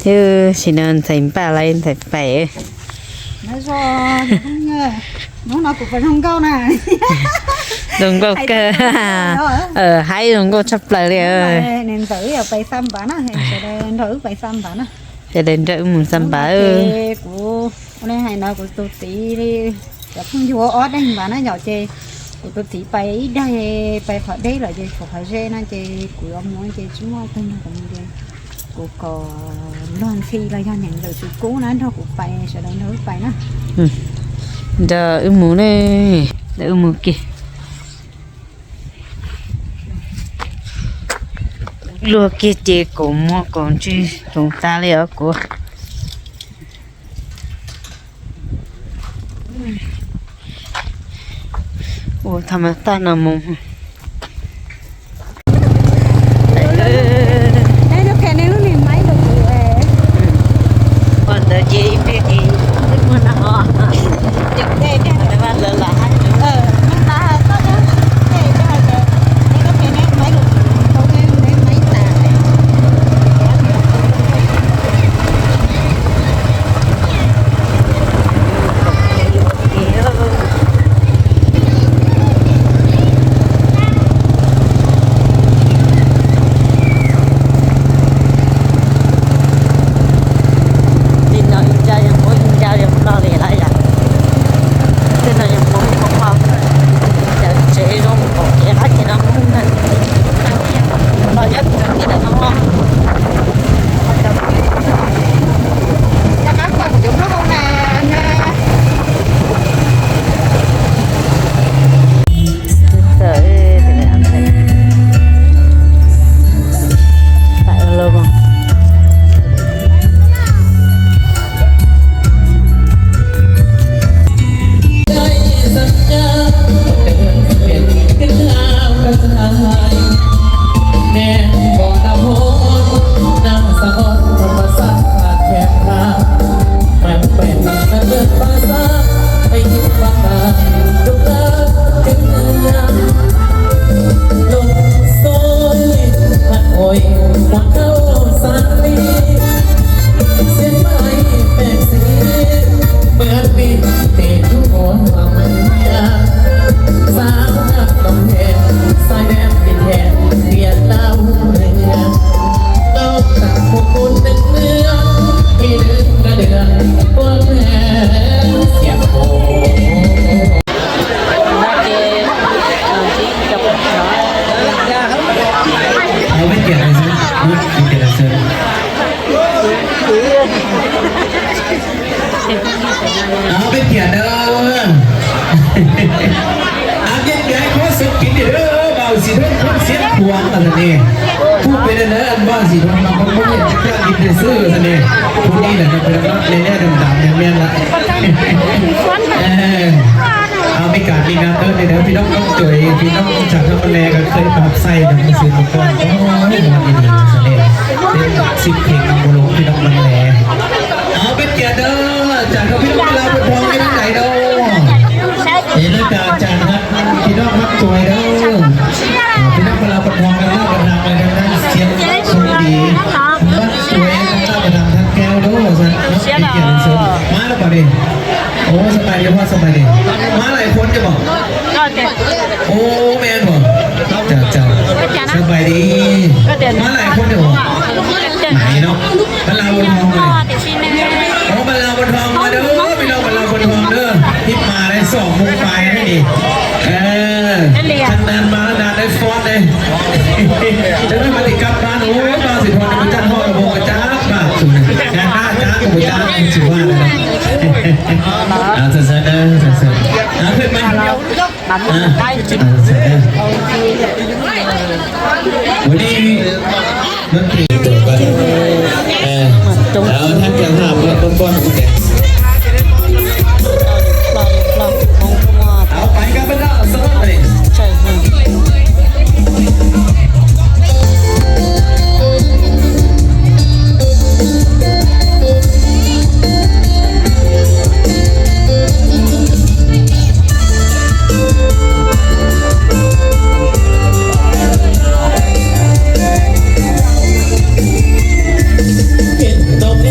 ເອີ ຊິນອນໃສ່ປ້າໄລໃສ່ໄປເອີ. Nói cho đúng không nhỉ? Đúng nó cũng phải rung câu nè. Rung câu cơ. Ờ, hãy rung câu sắp lời đi ơi. Nên thử giờ phải xăm bà nó, hay sẽ đây thử phải xăm bà nó. Sẽ đây thử mù xăm bà ơi. Cô này hay nói của tụi tí đi. ຢ່າເພິ່ງຢູ່ອອດໄດ້ ເຫັນວ່ານະ ເຈົ້າເຈ ກູຕົວສີໄປໄດ້ ໄປເພາະເດ້ລະເຈ ຂໍຂະເຈນະເຈ ກູເອົາໝູເຈ ຈຸມອກເພິ່ນນະ ກະມີເດ ກູກໍລອນຊີລະ ຍ້ອນຫຍັງເດີ ຊິກູນະ ເດີ ກູໄປ ສະແດງເດີ ໄປນະ ເດີ ອືໝູເດ້ ເດີ ອືໝູກິ ລູກກິເຈ ກູໝໍກອງຈີ ຕົງຕາເລອະ ກູ Ủa, thăm ta nào mùng. Đây, nó khen em lúc này máy được. Còn đợt chị biết thì, tức mà nó. Chụp đây, đây. Nó bắt lỡ là hai đứa. Ờ, nó ta có đó. Đây, cho hai đứa. Đây, nó khen em máy được. Không, em lấy máy xài. ເອົາໄປກຽດໃຫ້ເຊີນ ເອົາໄປກຽດໃຫ້ເຊີນ ເອົາໄປກຽດເດີ ອາ ເປັນໃຫຍ່ຂໍສົບກິນເດີ ບ່າວສີເດີ ຄົນສຽງຂວາງວ່າຊັ້ນເດ ຜູ້ເປັນອັນໃດ ອັນບ່າວສີເດີ ມັນບໍ່ເຫັນຈັກກິນໄດ້ຊື້ວ່າຊັ້ນເດ ຜູ້ນີ້ແຫຼະ ເປັນແນ່ໆ ດຳໆ ແມ່ນໆ ລະ ເອີ ເອົາ ມີການມີງານເດີ ເດີ ພີ່ນ້ອງນ້ອງໂຈຍ ພີ່ນ້ອງຈາກທາງບ້ານແລກະເຄີຍປາບໃສ່ນຳຊື່ມາກ່ອນ ໂອ້ຍ ມ່ວນອີ່ຫຼີ ສະເດັດເປັນສິບເພງນຳບໍ່ລົງ ພີ່ນ້ອງບ້ານແລ ເອົາ ເປັນກຽດເດີ ຈາກທາງພີ່ນ້ອງລາວບົນທອງ ເປັນຈັ່ງໃດເດີ ເຫັນແລ້ວກະຈາກທາງພີ່ນ້ອງຮັກໂຈຍເດີ ພີ່ນ້ອງລາວບົນທອງ ທາງບ້ານທາງນັ້ນ ສຽງຄົນດີ ບ້ານໂຈຍ ທາງບ້ານທາງແກ້ວເດີ ວ່າຊັ້ນເນາະ ເປັນກຽດເຊີນ ມາແລ້ວບາດນີ້ ໂອ້ ສະບາຍດີພໍ່ ສະບາຍດີ ມາຫຼາຍຄົນຢູ່ບໍ່? ໂອ້ ແມ່ນບໍ່? ເຈົ້າ ເຈົ້າ ສະບາຍດີ ມາຫຼາຍຄົນຢູ່ບໍ່? ຫຼາຍເນາະ ບ້ານລາວບົນທອງເລີຍ ໂອ້ ບ້ານລາວບົນທອງ ມາເດີ ພີ່ນ້ອງບ້ານລາວບົນທອງເດີ ທີ່ມາໄດ້ສອງໂມງປາຍນີ້ ເອີ ທັງນັ້ນມານານໄດ້ຟ້ອນເດ້ ຈັກໜ້ອຍມາຕິກັບບ້ານ ໂອ້ຍ ບ່າວສີທອນ ບໍ່ຈັກຮອດບໍ່ຈັກ ບາດສູນ ງານໜ້າຈ້າງບໍ່ຈ້າງ ຊິວ່າແລ້ວເນາະ ເອົາ ເຊີນເດີ ເຊີນ ເຊີນ ເອົາ ຂຶ້ນມາ ອ່າ ເຊີນເດີ ວັນນີ້ ດນຕຣີຕົວກ່ອນ ເອີ ເອົາ ທາງເຈົ້າພາບເອົາກ່ອນ ເອົາ ໄປກັນເນາະ ສະລັບເລີຍ ໃຊ່ ເຫັນຕົກ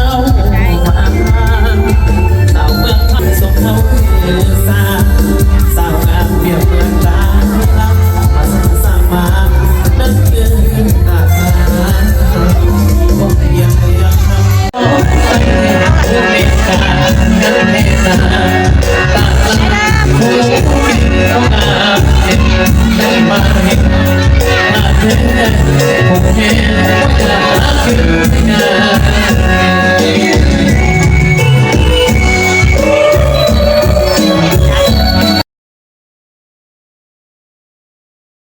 ເອົາ